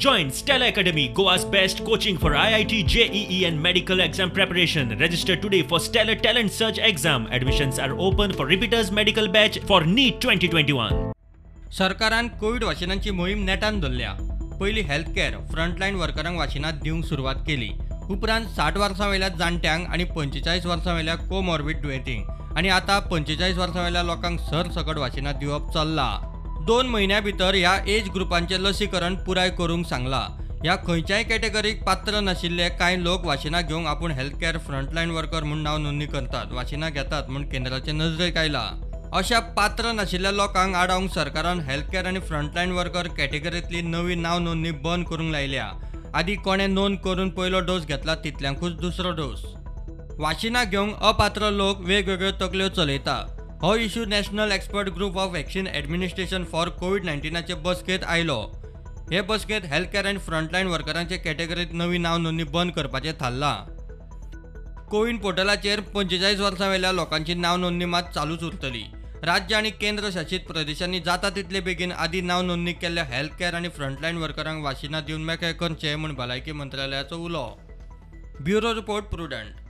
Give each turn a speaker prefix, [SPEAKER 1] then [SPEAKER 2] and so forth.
[SPEAKER 1] Join Stellar Academy, Goa's best coaching for IIT, JEE and medical exam preparation. Register today for Stellar Talent Search exam. Admissions are open for repeaters medical batch for NEET 2021.
[SPEAKER 2] सरकारान Covid वाशिनांची मोहीम नेटान धरल्या. पयलीं health care frontline वर्करांक वाशिनां दिवंक सुरवात केली. उपरांत 60 वर्सां वयल्या जाणट्यांक आनी 45 वर्सां वयल्या कोमॉर्बीड दुयेंतींक आनी आतां 45 वर्सां वयल्या लोकांक सरसकट वाशिनां दिवप चल्लां. 2 म्हयन्यां भितर ह्या एज ग्रुपांचें लसीकरण पुराय करूंक सांगलां. ह्या खंयच्याय कॅटेगरीक पात्र नाशिल्ले कांय लोक वाशिनां घेवंक आपूण हेल्थ केअर फ्रंटलायन वर्कर म्हूण नांव नोंदणी करतात, वाशिनां घेतात म्हूण केंद्राचे नजरेक आयलां. अशा पात्र नाशिल्ल्या लोकांक आडावंक सरकारान हेल्थ केअर आनी फ्रंटलायन वर्कर कॅटेगरींतली नवी नांव नोंदणी बंद करूंक लायल्या. आदी कोणें नोंद करून पयलो डोस घेतला तितल्यांकूच दुसरो डोस. वाशिनां घेवंक अपात्र लोक वेगवेगळ्यो तकल्यो चलयता. हो issue national expert group of vaccine administration for कोवीड-19 बसकेंत आयलो. हे बसकेंत हेल्थ केअर आनी फ्रंटलायन वर्करांचे कॅटेगरींत नवी नांव नोंदणी बंद करपाचें थारलां. कोविन पोर्टलाचेर 45 वर्सां वयल्या लोकांची नांव नोंदणी मात चालूच उरतली. राज्य आनी केंद्र शासीत प्रदेशांनी जाता तितले बेगीन आदी नांव नोंदणी केल्ल्या हेल्थ केअर आनी फ्रंटलायन वर्करांक वाशिनां दिवन मेकळे करचे म्हूण भलायकी मंत्रालयाचो उलो. Bureau report, Prudent.